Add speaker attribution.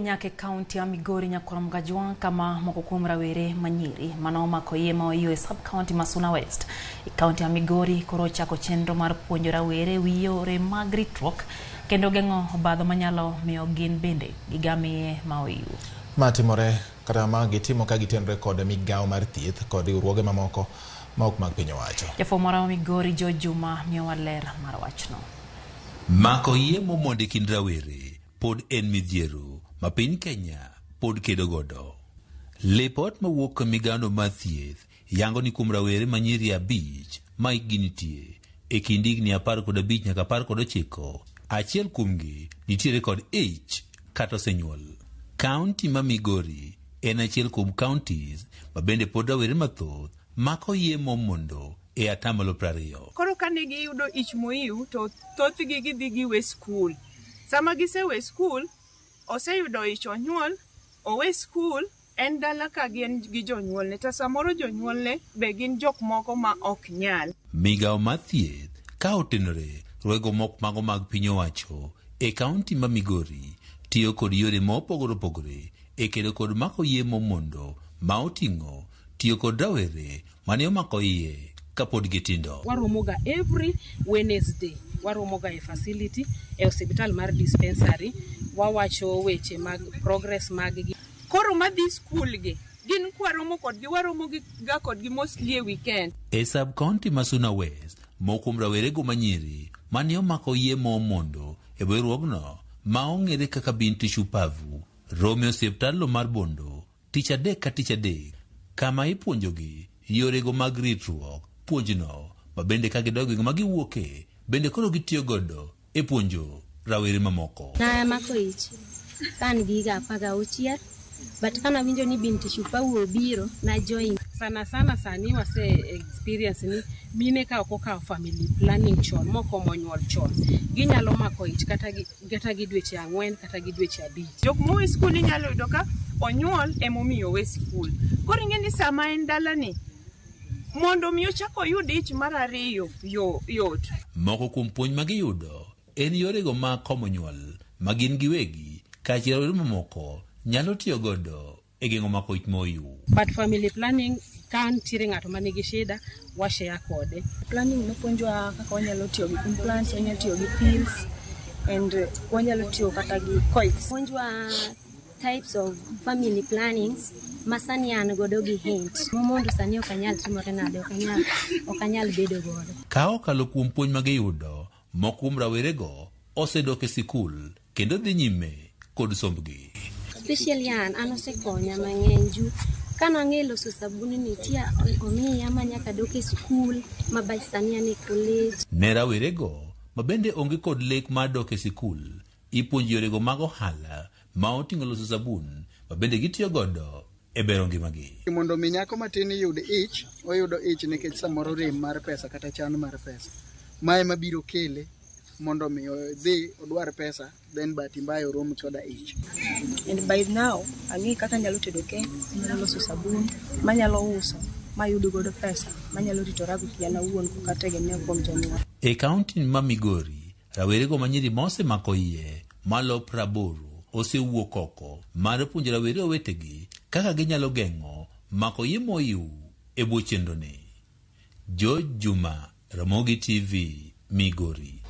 Speaker 1: nyaka e kaunti ya Migori Nyakwar Mgajwang' kama moko kuom rawere manyiri mane omako iye ma oiyo e sub county ma Suna West e kaunti ya Migori koro ochako chenro mar puonjo rawere wi yore mag ritruok kendo geng'o obadho manyalo miyo gin bende gigam iye ma oiyo.
Speaker 2: Ma timore kata ma gitimo ka gitenore kod migawo mar thieth kod riwruoge mamoko ma ok mag piny owacho.
Speaker 1: Jafwambo marwa ma Migori George Juma miyowa ler mar wachno.
Speaker 3: Mako iye momondo e kind rawere pod en midhiero ma piny Kenya pod kedo godo. Lipot mawuok e migawono mar thieth yango ni kuom rawere ma nyiri 5 ma hikgi nitie e kind higni 15 nyaka 19, achiel kuomgi nitiere kod ich kata osenyuol. Kaunti ma Migori en achiel kuom counties ma bende pod rawere mathoth mako iye momondo e atamalo 20.
Speaker 4: Koro kane giyudo ich moiw to thothgi gidhi giwe skul. Sama gisewe skul, oseyudo ich onyuol, owe skul, en dala ka gin gi jonyuolne to samoro jonyuolne be gin jok moko ma ok nyal.
Speaker 3: Migawo mar thieth ka otenore rwego mok mago mag piny owacho e kaunti ma Migori tiyo kod yore ma opogore opogore e kedo kod mako iye momondo ma oting'o tiyo kod rawere mane omako iye kapod gitindo.
Speaker 5: Waromoga every Wednesday, waromoga e facility e osiptal mar dispensary, wawacho weche mag progress mag gi.
Speaker 4: Koro madhi skul gi, gin kwaromo kodgi, waromo ga kodgi mostly e weekend.
Speaker 3: E sub county ma Suna West, moko kuom rawerego manyiri mane omako iye momondo e riwruogno ma ong'ere kaka Binti Shupavu romo e osiptalno mar Bondo tich adek ka tich adek kama ipuonjogi yorego mag ritruok. Puonjno ma bende ka gidok gwenge ma giwuoke bende koro gitiyo godo e puonjo rawere mamoko.
Speaker 6: Namako ich ka an gi higa 16 but kana winjo ni Binti Shupavu obiro na join.
Speaker 5: Sana sana sani wase experience ni mine ka ok okawo family planning chon mokomo nyuol chon, ginyalo mako ich kata gi dweche 4 kata gi dweche 5.
Speaker 4: Jok mowe skul inyalo yudo ka onyuol emomiyo owe skul. Koro ing'e ni sama en dalani, mondo mi ochak oyud ich mar 2 yot.
Speaker 3: Moko kuom puonj ma giyudo en yorego mag komo nyuol ma gin giwegi kaachiel gi mamoko nyalo tiyo godo e geng'o mako ich moyu.
Speaker 5: But family planning ka nitiere ng'ato ma nigi shida, wa share kode.
Speaker 7: Planning nopuonjwa kaka wanyalo tiyo gi implants, wanyalo tiyo gi pills and wanyalo tiyo kata gi coils.
Speaker 6: Puonjwa types of family plannings ma sani an godo gi hint. Mondo sani ok anyal timore nade, ok anyal bedo godo.
Speaker 3: Ka okalo kuom puonj ma giyudo, moko kuom rawerego osedok e sikul kendo dhi nyime kod sombgi.
Speaker 6: Especially an osekonya mang'eny ju. Ka nang'e loso sabuni ni tia omiya ma nyaka dok e sikul, ma by sani an e college.
Speaker 3: Ne rawerego ma bende onge kod lek mar dok e sikul, ipuonjo yorego mag ohala ma oting'o loso sabun ma bende gitiyo godo e bero ngimagi.
Speaker 8: Mondo mi nyako matin yud ich, oyudo ich nikech samoro rem mar pesa kata chan mar pesa. Mae mabiro kele mondo mi odhi odwar pesa, then bahati mbaya orom koda ich.
Speaker 7: And by now, ang'e kaka anyalo tedo kek, anyalo loso sabun, manyalo uso, mayud godo pesa, manyalo ritorago ki an awuon kok ategemea kuom jonyuol.
Speaker 3: E kaunti ma Migori, rawerego manyiri ma osemako iye malo 80 osewuok oko mar puonjo rawere owetegi kaka ginyalo geng'o mako iye moyiw e bwo chenroni. George Juma, Ramogi TV, Migori.